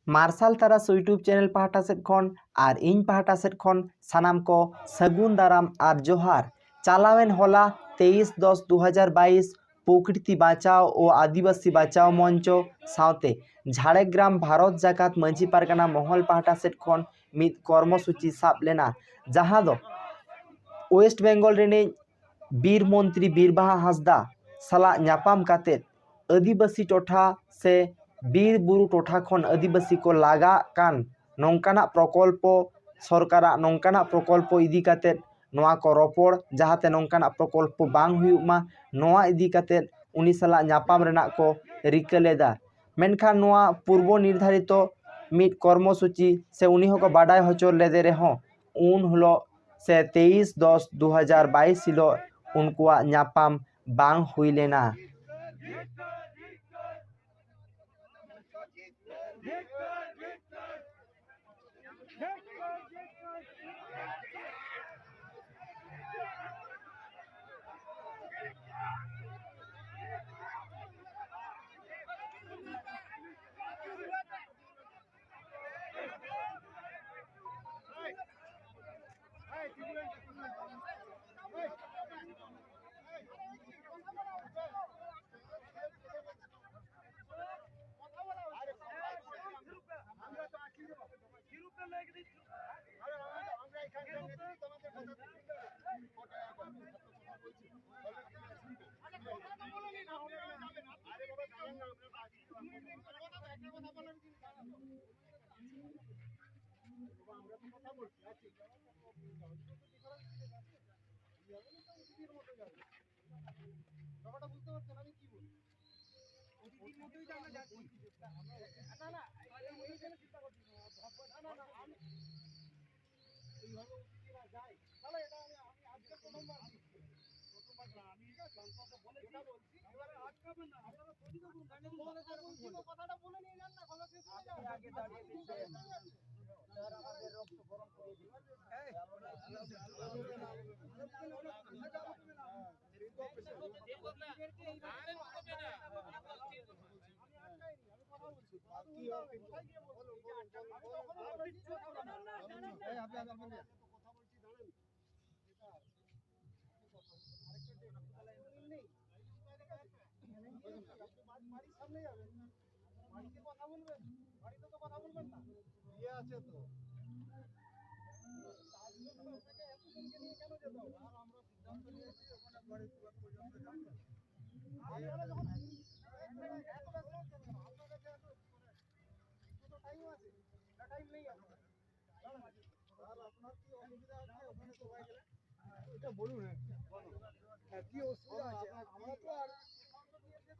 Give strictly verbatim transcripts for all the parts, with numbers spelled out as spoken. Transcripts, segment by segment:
ᱢᱟᱨᱥᱟᱞ ᱛᱟᱨᱟᱥ YouTube channel ᱯᱟᱦᱴᱟ ᱥᱮᱫ ᱠᱷᱚᱱ ᱟᱨ ᱤᱧ ᱯᱟᱦᱴᱟ ᱥᱮᱫ ᱠᱷᱚᱱ ᱥᱟᱱᱟᱢ ᱠᱚ ᱥᱟᱹᱜᱩᱱ ᱫᱟᱨᱟᱢ ᱟᱨ ᱡᱚᱦᱟᱨ᱾ ᱪᱟᱞᱟᱣᱮᱱ ᱦᱚᱞᱟ ᱛᱮᱭᱤᱥ ᱫᱚᱥ ᱫᱩ ᱦᱟᱡᱟᱨ ᱵᱟᱭᱤᱥ ᱯᱨᱚᱠᱨᱤᱛᱤ ᱵᱟᱧᱪᱟᱣ ᱳ ᱟᱹᱫᱤᱵᱟᱹᱥᱤ ᱵᱟᱧᱪᱟᱣ ᱢᱚᱧᱪᱚ ᱥᱟᱶᱛᱮ ᱡᱷᱟᱲᱜᱨᱟᱢ ᱵᱷᱟᱨᱚᱛ ᱡᱟᱠᱟᱛ ᱢᱟᱹᱡᱷᱤ ᱯᱟᱨᱜᱟᱱᱟ ᱢᱚᱦᱚᱞ ᱯᱟᱦᱴᱟ ᱥᱮᱫ ᱠᱷᱚᱱ ᱢᱤᱫ ᱠᱚᱨᱢᱚᱥᱩᱪᱤ ᱥᱟᱵ ᱞᱮᱱᱟ, ᱡᱟᱦᱟᱸ ᱫᱚ ᱳᱭᱮᱥᱴ ᱵᱮᱝᱜᱚᱞ ᱨᱤᱱᱤᱡ ᱵᱤᱨ ᱢᱚᱱᱛᱨᱤ ᱵᱤᱨᱵᱟᱦᱟ ᱦᱟᱸᱥᱫᱟ ᱥᱟᱞᱟᱜ ᱧᱟᱯᱟᱢ ᱠᱟᱛᱮᱫ ᱟᱹᱫᱤᱵᱟᱹᱥᱤ ᱴᱚᱴᱷᱟ ᱥᱮ ᱵᱤᱨ ᱵᱩᱨᱩ ᱴᱚᱴᱷᱟ ᱠᱷᱚᱱ ᱟᱹᱫᱤᱵᱟᱹᱥᱤ ᱠᱚ ᱞᱟᱜᱟᱜ ᱠᱟᱱ ᱱᱚᱝᱠᱟᱱᱟᱜ ᱯᱨᱚᱠᱚᱞᱯᱚ, ᱥᱚᱨᱠᱟᱨᱟᱜ ᱱᱚᱝᱠᱟᱱᱟᱜ ᱯᱨᱚᱠᱚᱞᱯᱚ ᱤᱫᱤ ᱠᱟᱛᱮᱫ ᱱᱚᱣᱟ ᱠᱚ ᱨᱚᱯᱚᱲ, ᱡᱟᱦᱟᱸᱛᱮ ᱱᱚᱝᱠᱟᱱᱟᱜ ᱯᱨᱚᱠᱚᱞᱯᱚ ᱵᱟᱝ ᱦᱩᱭᱩᱜ ᱢᱟ, ᱱᱚᱣᱟ ᱤᱫᱤ ᱠᱟᱛᱮᱫ ᱩᱱᱤ ᱥᱟᱞᱟᱜ ᱧᱟᱯᱟᱢ ᱨᱮᱱᱟᱜ ᱠᱚ ᱨᱤᱠᱟᱹ ᱞᱮᱫᱟ᱾ ᱢᱮᱱᱠᱷᱟᱱ ᱱᱚᱣᱟ ᱯᱩᱨᱵᱚ ᱱᱤᱨᱫᱷᱟᱨᱤᱛᱚ ᱢᱤᱫ ᱠᱚᱨᱢᱚᱥᱩᱪᱤ ᱥᱮ ᱩᱱᱤ ᱦᱚᱸᱠᱚ ᱵᱟᱰᱟᱭ ᱦᱚᱪᱚ ᱞᱮᱫᱮ ᱨᱮᱦᱚᱸ, ᱩᱱ ᱦᱤᱞᱳᱜ ᱥᱮ ᱛᱮᱭᱤᱥ ᱫᱚᱥ ᱫᱩ ᱦᱟᱡᱟᱨ ᱵᱟᱭᱤᱥ ᱦᱤᱞᱳᱜ ᱩᱱᱠᱩᱣᱟᱜ ᱧᱟᱯᱟᱢ ᱵᱟᱝ ᱦᱩᱭ ᱞᱮᱱᱟ᱾ বাড়িতে কথা বলবেন, বাড়িতে তো কথা বলবেন না। ইয়ে আছে তো। তার জন্য আপনাকে এতজনকে নিয়ে কেন যেতে হবে? আর আমরা সিদ্ধান্ত নিয়েছি ওখানে বাড়ি দুয়ার পর্যন্ত যাবো। আপনারা যখন এত ব্যস্ত হচ্ছেন কেন? আপনার কাছে এত, মানে, এত টাইম আছে না? টাইম নেই আপনার? আর আপনার কি অসুবিধা আছে ওখানে সবাই গেলে? এটা বলুন, হ্যাঁ। হ্যাঁ, কি অসুবিধা আছে? আমরা তো আর,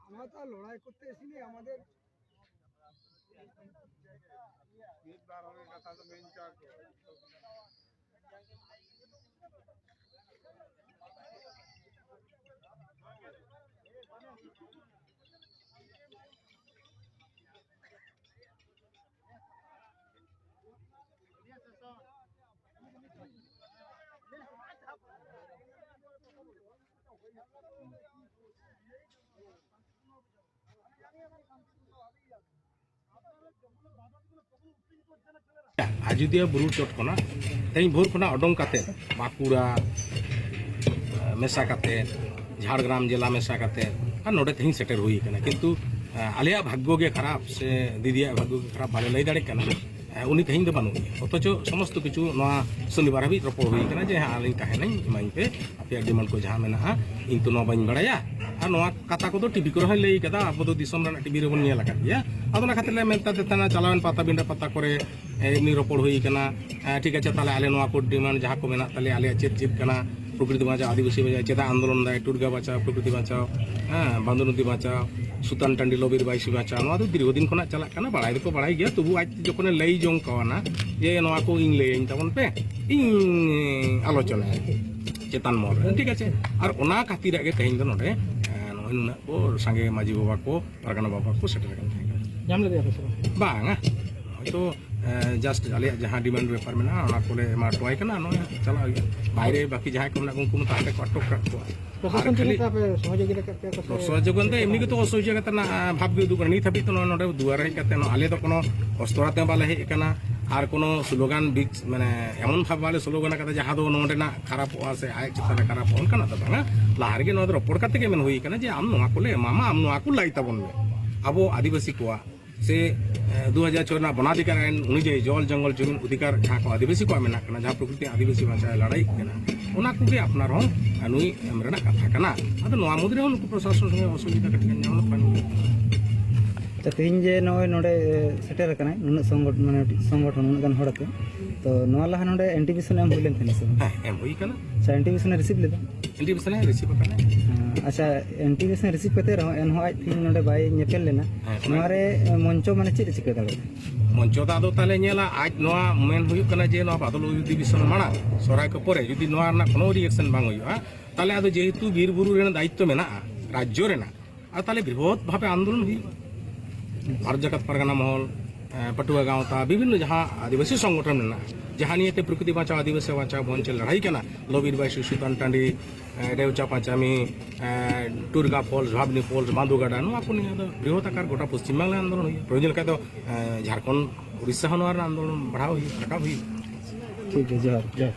আমরা তো আর লড়াই করতে এসিনি। আমাদের ᱟᱡᱳᱫᱤᱭᱟᱹ ᱵᱩᱨᱩ ᱪᱚᱴ ᱠᱷᱚᱱᱟᱜ ᱛᱮᱦᱮᱧ ᱵᱷᱳᱨ ᱠᱷᱚᱱᱟᱜ ᱚᱰᱚᱝ ᱠᱟᱛᱮ, ᱵᱟᱸᱠᱩᱲᱟ ᱢᱮᱥᱟ ᱠᱟᱛᱮ, ᱡᱷᱟᱲᱜᱨᱟᱢ ᱡᱮᱞᱟ ᱢᱮᱥᱟ ᱠᱟᱛᱮ, ᱟᱨ ᱱᱚᱰᱮ ᱛᱮᱦᱮᱧ ᱥᱮᱴᱮᱨ ᱦᱩᱭ ᱠᱟᱱᱟ᱾ ᱠᱤᱱᱛᱩ ᱟᱞᱮᱭᱟᱜ ᱵᱷᱟᱜᱽᱜᱚ ᱜᱮ ᱠᱷᱟᱨᱟᱯ ᱥᱮ ᱫᱤᱫᱤᱭᱟᱜ ᱵᱷᱟᱜᱽᱜᱚ ᱜᱮ ᱠᱷᱟᱨᱟᱯ, ᱵᱟᱞᱮ ᱞᱟᱹᱭ ᱫᱟᱲᱮᱭᱟᱜ ᱠᱟᱱᱟ᱾ ᱩᱱᱤ ᱛᱮᱦᱮᱧ ᱫᱚ ᱵᱟᱹᱱᱩᱜ ᱮᱭᱟ, ᱚᱛᱷᱚᱪᱚ ᱥᱚᱢᱚᱥᱛᱚ ᱠᱤᱪᱷᱩ ᱱᱚᱣᱟ ᱥᱚᱱᱤᱵᱟᱨ ᱦᱟᱹᱵᱤᱡ ᱨᱚᱯᱚᱲ ᱦᱩᱭ ᱠᱟᱱᱟ ᱡᱮ, "ᱦᱮᱸ, ᱟᱹᱞᱤᱧ ᱛᱟᱦᱮᱱᱟᱹᱧ, ᱮᱢᱟᱹᱧ ᱯᱮ, ᱟᱯᱮᱭᱟᱜ ᱰᱤᱢᱟᱱᱰ ᱠᱚ ᱡᱟᱦᱟᱸ ᱢᱮᱱᱟᱜᱼᱟ, ᱤᱧ ᱛᱚ ᱱᱚᱣᱟ ᱵᱟᱹᱧ ᱵᱟᱲᱟᱭᱟ᱾" ᱟᱨ ᱱᱚᱣᱟ ᱠᱟᱛᱷᱟ ᱠᱚᱫᱚ ᱴᱤᱵᱷᱤ ᱠᱚᱨᱮ ᱦᱚᱸᱭ ᱞᱟᱹᱭ ᱠᱟᱫᱟ, ᱟᱵᱚ ᱫᱚ ᱫᱤᱥᱚᱢ ᱨᱮᱱᱟᱜ ᱴᱤᱵᱷᱤ ᱨᱮᱵᱚᱱ ᱧᱮᱞ ᱟᱠᱟᱫ ᱜᱮᱭᱟ᱾ ᱟᱫᱚ ᱚᱱᱟ ᱠᱷᱟᱹᱛᱤᱨ ᱞᱮ ᱢᱮᱛᱟ ᱫᱮ ᱛᱟᱦᱮᱱᱟ, ᱪᱟᱞᱟᱣᱮᱱ ᱯᱟᱛᱟᱵᱤᱸᱰᱟᱹ ᱯᱟᱛᱟ ᱠᱚᱨᱮ, ᱮ, ᱮᱢᱱᱤ ᱨᱚᱯᱚᱲ ᱦᱩᱭ ᱠᱟᱱᱟ, ᱮ, ᱴᱷᱤᱠ ᱟᱪᱷᱮ, ᱛᱟᱦᱞᱮ ᱟᱞᱮ ᱱᱚᱣᱟ ᱠᱚ ᱰᱤᱢᱟᱱᱰ ᱡᱟᱦᱟᱸ ᱠᱚ ᱢᱮᱱᱟᱜ ᱛᱟᱞᱮᱭᱟ, ᱟᱞᱮᱭᱟᱜ ᱪᱮᱫ ᱪᱮᱫ ᱠᱟᱱᱟ, ᱯᱨᱚᱠᱨᱤᱛᱤ ᱵᱟᱧᱪᱟᱣ, ᱟᱹᱫᱤᱵᱟᱹᱥᱤ ᱵᱟᱧᱪᱟᱣ, ᱪᱮᱫᱟᱜ ᱟᱱᱫᱳᱞᱚᱱ ᱫᱟᱭ, ᱴᱩᱰᱜᱟ ᱵᱟᱧᱪᱟᱣ, ᱯᱨᱚᱠᱨᱤᱛᱤ ᱵᱟᱧᱪᱟᱣ, ᱦᱮᱸ, ᱵᱟᱸᱫᱷᱱᱩᱛᱤ ᱵᱟᱧᱪᱟᱣ, ᱥᱩᱛᱟᱱ ᱴᱟᱺᱰᱤ ᱞᱚᱵᱤᱨ ᱵᱟᱭᱥᱤ ᱵᱟᱧᱪᱟᱣ, ᱱᱚᱣᱟ ᱫᱚ ᱫᱤᱨᱜᱷᱚ ᱫᱤᱱ ᱠᱷᱚᱱᱟᱜ ᱪᱟᱞᱟᱜ ᱠᱟᱱᱟ, ᱵᱟᱲᱟᱭ ᱫᱚᱠᱚ ᱵᱟᱲᱟᱭ ᱜᱮᱭᱟ, ᱛᱚᱵᱩ ᱟᱡ ᱡᱚᱠᱷᱚᱱᱮ ᱞᱟᱹᱭ ᱡᱚᱝ ᱠᱟᱣᱱᱟ ᱡᱮ, "ᱱᱚᱣᱟ ᱠᱚ ᱤᱧ ᱞᱟᱹᱭᱟᱹᱧ ᱛᱟᱵᱚᱱ ᱯᱮ, ᱤᱧ ᱟᱞᱳᱪᱚᱱᱟᱭᱟ ᱪᱮᱛᱟᱱ ᱢᱚᱦᱚᱞ ᱨᱮ", ᱴᱷᱤᱠ ᱟᱪᱷᱮ? ᱟᱨ ᱚᱱᱟ ᱠᱷᱟᱹᱛᱤᱨᱟᱜ ᱜᱮ ᱛᱮᱦᱮᱧ ᱫᱚ ᱱᱚᱰᱮ, ᱮ, ᱱᱚᱜᱼᱚᱭ ᱱᱩᱱᱟᱹᱜ ᱠᱚ ᱥᱟᱸᱜᱮ ᱢᱟᱹᱡᱷᱤ ᱵᱟᱵᱟ ᱠᱚ, ᱯᱟᱨᱜᱟᱱᱟ ᱵᱟᱵᱟ ᱠᱚ ᱥᱮᱴᱮᱨ ᱟᱠᱟᱱ ᱛᱟᱦᱮᱸ ᱠᱟᱱᱟ᱾ ᱧᱟᱢ ᱞᱮᱫᱮᱭᱟ ᱯᱮ ᱥᱮ ᱵᱟᱝ? ᱵᱟᱝᱟ, ᱦᱚᱭᱛᱳ, ᱮ, ᱡᱟᱥᱴ ᱟᱞᱮᱭᱟᱜ ᱡᱟᱦᱟᱸ ᱰᱤᱢᱟᱱᱰ ᱵᱮᱯᱟᱨ ᱢᱮᱱᱟᱜᱼᱟ, ᱚᱱᱟ ᱠᱚᱞᱮ ᱮᱢᱟ ᱦᱚᱴᱚᱣᱟᱭ ᱠᱟᱱᱟ, ᱱᱚᱜᱼᱚᱭ ᱪᱟᱞᱟᱜ ᱦᱩᱭᱩᱜᱼᱟ᱾ ᱵᱟᱭᱨᱮ ᱵᱟᱹᱠᱤ ᱡᱟᱦᱟᱸᱭ ᱠᱚ ᱢᱮᱱᱟᱜ ᱠᱚ, ᱩᱱᱠᱩ ᱢᱟᱛᱚ ᱦᱟᱸᱰᱮ ᱠᱚ ᱟᱴᱚᱠ ᱠᱟᱜ ᱠᱚᱣᱟ᱾ ᱟᱨ ᱯᱨᱚᱥᱟᱥᱚᱱ ᱪᱮᱫ ᱠᱷᱟᱹᱞᱤ ᱞᱮᱠᱟ ᱯᱮ ᱥᱚᱦᱚᱡᱳᱜᱤᱛᱟ ᱠᱮᱫ ᱯᱮᱭᱟ ᱠᱚ ᱥᱮ? ᱯᱨᱚᱥᱚᱦᱚᱡᱳᱜᱤᱛᱟ ᱮᱢᱱᱤ ᱜᱮᱛᱚ ᱚᱥᱚᱦᱚᱡᱳᱜᱤᱛᱟ ᱨᱮᱱᱟᱜ, ᱟᱸ, ᱵᱷᱟᱵᱽ ᱜᱮ ᱩᱫᱩᱜ ᱠᱟᱱᱟ᱾ ᱱᱤᱛ ᱦᱟᱹᱵᱤᱡ ᱛᱮ ᱱᱚᱣᱟ ᱱᱚᱰᱮ ᱫᱩᱣᱟᱨ ᱦᱮᱡ ᱠᱟᱛᱮ ᱱᱚᱣᱟ ᱟᱞᱮ ᱫᱚ ᱠᱳᱱᱳ ᱚᱥᱛᱚᱨ ᱟᱛᱮ ᱵᱟᱞᱮ ᱦᱮᱡ ᱟᱠᱟᱱᱟ, ᱟᱨ ᱠᱳᱱᱳ ᱥᱞᱳᱜᱟᱱ ᱵᱤᱪ, ᱢᱟᱱᱮ, ᱮᱢᱚᱱ ᱵᱷᱟᱵᱽ ᱵᱟᱞᱮ ᱥᱞᱳᱜᱟᱱ ᱟᱠᱟᱫᱟ ᱡᱟᱦᱟᱸ ᱫᱚ ᱱᱚᱰᱮᱱᱟᱜ ᱠᱷᱟᱨᱟᱯᱚᱜᱼᱟ ᱥᱮ ᱟᱡ ᱪᱮᱛᱟᱱ ᱨᱮ ᱠᱷᱟᱨᱟᱯᱚᱜᱼᱟ, ᱚᱱᱠᱟᱱᱟᱜ ᱫᱚ ᱵᱟᱝᱟ᱾ ᱞᱟᱦᱟ ᱨᱮᱜᱮ ᱱᱚᱣᱟ ᱫᱚ ᱨᱚᱯᱚᱲ ᱠᱟᱛᱮ ᱜᱮ ᱢᱮᱱ ᱦᱩᱭ ᱟᱠᱟᱱᱟ ᱡᱮ ᱟᱢ ᱱᱚᱣᱟ ᱠᱚᱞᱮ ᱮᱢᱟᱢᱟ, ᱟᱢ ᱱᱚᱣᱟ ᱠᱚ ᱞᱟᱹᱭ ᱛᱟᱵᱚᱱ ᱢᱮ᱾ ᱟᱵᱚ ᱟᱹᱫᱤᱵᱟᱹᱥᱤ ᱠᱚᱣᱟᱜ ᱥᱮ, ᱮ, ᱫᱩ ᱦᱟᱡᱟᱨ ᱪᱷᱚᱭ ᱨᱮᱱᱟᱜ ᱵᱚᱱᱟᱫᱷᱤᱠᱟᱨ ᱟᱭᱤᱱ ᱚᱱᱩᱡᱟᱭᱤ ᱡᱚᱞ ᱡᱚᱝᱜᱚᱞ ᱡᱚᱢᱤᱱ ᱚᱫᱷᱤᱠᱟᱨ ᱡᱟᱦᱟᱸ ᱠᱚ ᱟᱹᱫᱤᱵᱟᱹᱥᱤ ᱠᱚᱣᱟᱜ ᱢᱮᱱᱟᱜ ᱠᱟᱱᱟ, ᱡᱟᱦᱟᱸ ᱯᱨᱚᱠᱨᱤᱛᱤ ᱟᱹᱫᱤᱵᱟᱹᱥᱤ ᱵᱟᱧᱪᱟᱣ ᱮ ᱞᱟᱹᱲᱦᱟᱹᱭ ᱠᱟᱱᱟ, ᱚᱱᱟ ᱠᱚᱜᱮ ᱟᱯᱱᱟᱨ ᱦᱚᱸ ᱱᱩᱭ ᱮᱢ ᱨᱮᱱᱟᱜ ᱠᱟᱛᱷᱟ ᱠᱟᱱᱟ᱾ ᱟᱫᱚ ᱱᱚᱣᱟ ᱢᱩᱫᱽ ᱨᱮᱦᱚᱸ ᱱᱩᱠᱩ ᱯᱨᱚᱥᱟᱥᱚᱱ ᱥᱚᱸᱜᱮ ᱚᱥᱩᱵᱤᱫᱷᱟ ᱠᱟᱹᱴᱤᱡ ᱜᱟᱱ ᱧᱟᱢᱚᱜ ᱠᱟᱱ ᱜᱮᱭᱟ᱾ ᱟᱪᱪᱷᱟ, ᱛᱮᱦᱮᱧ ᱡᱮ ᱱᱚᱜᱼᱚᱭ ᱱᱚᱰᱮ ᱮ, ᱥᱮᱴᱮᱨ ᱟᱠᱟᱱᱟᱭ ᱱᱩᱱᱟᱹᱜ ᱥᱚᱝᱜᱚᱴ-, ᱢᱟᱱᱮ ᱢᱤᱫᱴᱤᱡ ᱥᱚᱝᱜᱚᱴᱷᱚᱱ ᱩᱱᱟᱹᱜ ᱜᱟᱱ ᱦᱚᱲ ᱟᱛᱮ, ᱛᱚ ᱱᱚᱣᱟ ᱞᱟᱦᱟ ᱱᱚᱰᱮ ᱮᱱᱴᱤᱵᱷᱤᱥᱚᱱ ᱮᱢ ᱦᱩᱭ ᱞᱮᱱ ᱛᱟᱦᱮᱱᱟ ᱥᱮ ᱵᱟᱝ? ᱦᱮᱸ, ᱮᱢ ᱦᱩᱭ ᱠᱟᱱᱟ᱾ ᱟᱪᱪᱷᱟ, ᱮᱱᱴᱤᱵᱷᱤᱥᱚᱱ ᱮ ᱨᱤᱥᱤᱵᱷ ᱞᱮᱫᱟ? ᱮᱱᱴᱤᱵᱷᱤᱥᱚᱱ ᱦᱮᱸ ᱨᱤᱥᱤᱵᱷ ᱟᱠᱟᱱᱟ᱾ ᱦᱮᱸ, ᱟᱪᱪᱷᱟ, ᱮᱱᱴᱤᱵᱷᱤᱥᱚᱱ ᱨᱤᱥᱤᱵᱷ ᱠᱟᱛᱮ ᱨᱮᱦᱚᱸ ᱮᱱᱦᱚᱸ ᱟᱡ ᱛᱮᱦᱮᱧ ᱱᱚᱰᱮ ᱵᱟᱭ ᱧᱮᱯᱮᱞ ᱞᱮᱱᱟ᱾ ᱦᱮᱸ, ᱱᱚᱣᱟ ᱨᱮ ᱮ, ᱢᱚᱧᱪᱚ ᱢᱟᱱᱮ ᱪᱮᱫ ᱮ ᱪᱤᱠᱟᱹ ᱫᱟᱲᱮᱭᱟᱜᱼᱟ? ᱢᱚᱧᱪᱚ ᱫᱚ ᱟᱫᱚ ᱛᱟᱦᱞᱮ ᱧᱮᱞᱟ, ᱟᱡ ᱱᱚᱣᱟ ᱢᱮᱱ ᱦᱩᱭᱩᱜ ᱠᱟᱱᱟ ᱡᱮ ᱱᱚᱣᱟ ᱵᱟᱫᱚᱞ ᱚᱫᱷᱤᱵᱮᱥᱚᱱ ᱢᱟᱲᱟᱝ, ᱥᱚᱨᱟᱭ ᱠᱚ ᱯᱚᱨᱮ ᱡᱩᱫᱤ ᱱᱚᱣᱟ ᱨᱮᱱᱟᱜ ᱠᱳᱱᱳ ᱨᱤᱭᱮᱠᱥᱚᱱ ᱵᱟᱝ ᱦᱩᱭᱩᱜᱼᱟ, ᱛᱟᱦᱞᱮ ᱟᱫᱚ ᱡᱮᱦᱮᱛᱩ ᱵᱤᱨ ᱵᱩᱨᱩ ᱨᱮᱱᱟᱜ ᱫᱟᱭᱤᱛᱛᱚ ᱢᱮᱱᱟᱜᱼᱟ ᱨᱟᱡᱽᱡᱚ ᱨᱮᱱᱟᱜ, ᱟᱨ ᱛᱟᱦᱞᱮ ᱵᱨᱤᱦᱚᱛ ᱵᱷᱟᱵᱮ ᱟᱱᱫᱳᱞᱚᱱ ᱦᱩᱭᱩᱜᱼᱟ᱾ ᱵᱷᱟᱨᱚᱛ ᱡᱟᱠᱟᱛ ᱯᱟᱨᱜᱟᱱᱟ ᱢᱚᱦᱚᱞ, ᱮᱸ, ᱯᱟᱹᱴᱷᱩᱣᱟᱹ ᱜᱟᱶᱛᱟ, ᱵᱤᱵᱷᱤᱱᱱᱚ ᱡᱟᱦᱟᱸ ᱟᱹᱫᱤᱵᱟᱹᱥᱤ ᱥᱚᱝᱜᱚᱴᱷᱚᱱ ᱢᱮᱱᱟᱜᱼᱟ, ᱡᱟᱦᱟᱸ ᱱᱤᱭᱮᱛᱮ ᱯᱨᱚᱠᱨᱤᱛᱤ ᱵᱟᱧᱪᱟᱣ, ᱟᱹᱫᱤᱵᱟᱹᱥᱤ ᱵᱟᱧᱪᱟᱣ ᱢᱚᱧᱪ ᱮ ᱞᱟᱹᱲᱦᱟᱹᱭ ᱠᱟᱱᱟ, ᱞᱚᱵᱤᱨ ᱵᱟᱭᱥᱤ, ᱥᱩᱛᱟᱱ ᱴᱟᱺᱰᱤ, ᱮᱸ, ᱰᱮᱣᱪᱟ ᱯᱟᱸᱪᱟᱢᱤ, ᱮᱸ, ᱴᱩᱨᱜᱟ ᱯᱷᱚᱞᱥ, ᱵᱷᱟᱵᱽᱱᱤ ᱯᱷᱚᱞᱥ, ᱵᱟᱸᱫᱩ ᱜᱟᱰᱟ, ᱱᱚᱣᱟ ᱠᱚ ᱱᱤᱭᱮ ᱫᱚ ᱵᱨᱤᱦᱚᱛ ᱟᱠᱟᱨ ᱜᱚᱴᱟ ᱯᱚᱥᱪᱤᱢ ᱵᱟᱝᱞᱟ ᱟᱱᱫᱳᱞᱚᱱ ᱦᱩᱭᱩᱜᱼᱟ᱾ ᱯᱨᱚᱭᱳᱡᱚᱱ ᱞᱮᱠᱷᱟᱡ ᱫᱚ, ᱮᱸ, ᱡᱷᱟᱲᱠᱷᱚᱸᱰ, ᱩᱲᱤᱥᱥᱟ ᱦᱚᱸ ᱱᱚᱣᱟ ᱨᱮᱱᱟᱜ ᱟᱱᱫᱳᱞᱚᱱ ᱵᱟᱲᱦᱟᱣ ᱦᱩᱭᱩᱜᱼᱟ, ᱨᱟᱠᱟᱵ ᱦᱩᱭᱩᱜᱼᱟ᱾ ᱴᱷᱤᱠ ᱜᱮᱭᱟ, ᱡᱚᱦᱟᱨ, ᱡᱚᱦᱟᱨ᱾